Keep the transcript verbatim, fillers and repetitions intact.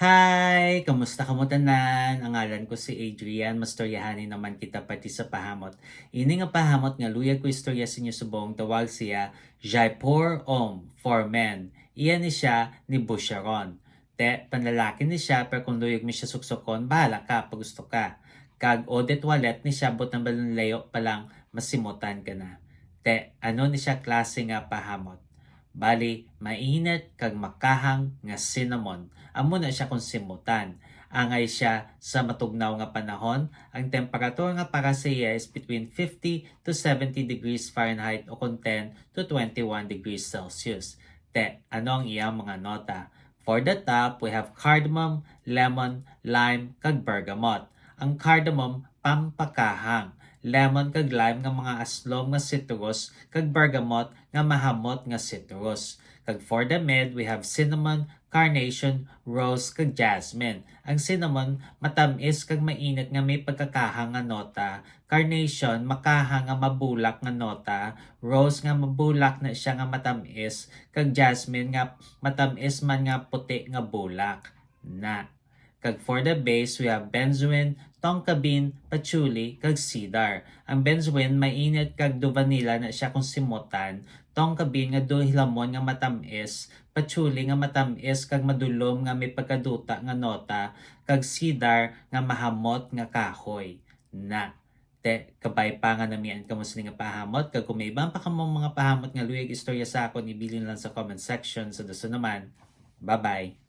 Hi! Kamusta kamo tanan? Ang ngalan ko si Adrian. Mastoryahanay naman kita parti sa pahamot. Ini nga pahamot nga luyag ko istorya sa inyo subong, tawag siya Jaipur Om for Men. Iya ni siya ni Bhusharon. Te, panlalaki ni siya, pero kung luyag mi siya suksukon, bahala ka pag gusto ka. Kag eau de toilette ni siya, buot silingon layo pa lang masimutan ka na. Te, ano ni siya klase nga pahamot? Bali, mainit kag makahang nga cinnamon. Amo na siya kung simutan. Angay siya sa matugnaw nga panahon, ang temperatura nga para sa iya is between fifty to seventy degrees Fahrenheit o kung ten to twenty-one degrees Celsius. Te, ano ang iyang mga nota? For the top, we have cardamom, lemon, lime, kag bergamot. Ang cardamom, pampakahang. Lemon kag lime nga mga aslom nga citrus, kag bergamot nga mahamot nga citrus. Kag for the mid, we have cinnamon, carnation, rose, kag jasmine. Ang cinnamon, matamis kag mainit nga may pagkakahang nga nota. Carnation, makahang nga mabulak nga nota. Rose nga mabulak na siya nga matamis. Kag jasmine nga matamis man nga puti nga bulak. Na. Kag for the base, we have benzoin, tonka bean, patchouli, kag cedar. Ang benzoin, mainit kag daw vanilla na siya kung simutan. Tonka bean nga daw hilamon nga matamis. Patchouli nga matamis kag madulom nga may pagkaduta nga nota. Kag cedar nga mahamot nga kahoy. Na. Te, kabay pa nga namian kamo sini nga pahamot, kag kung may iban pa kamo mga pahamot nga luyag istorya sa akon, ibilin lang sa comment section. Sa dason naman, bye-bye.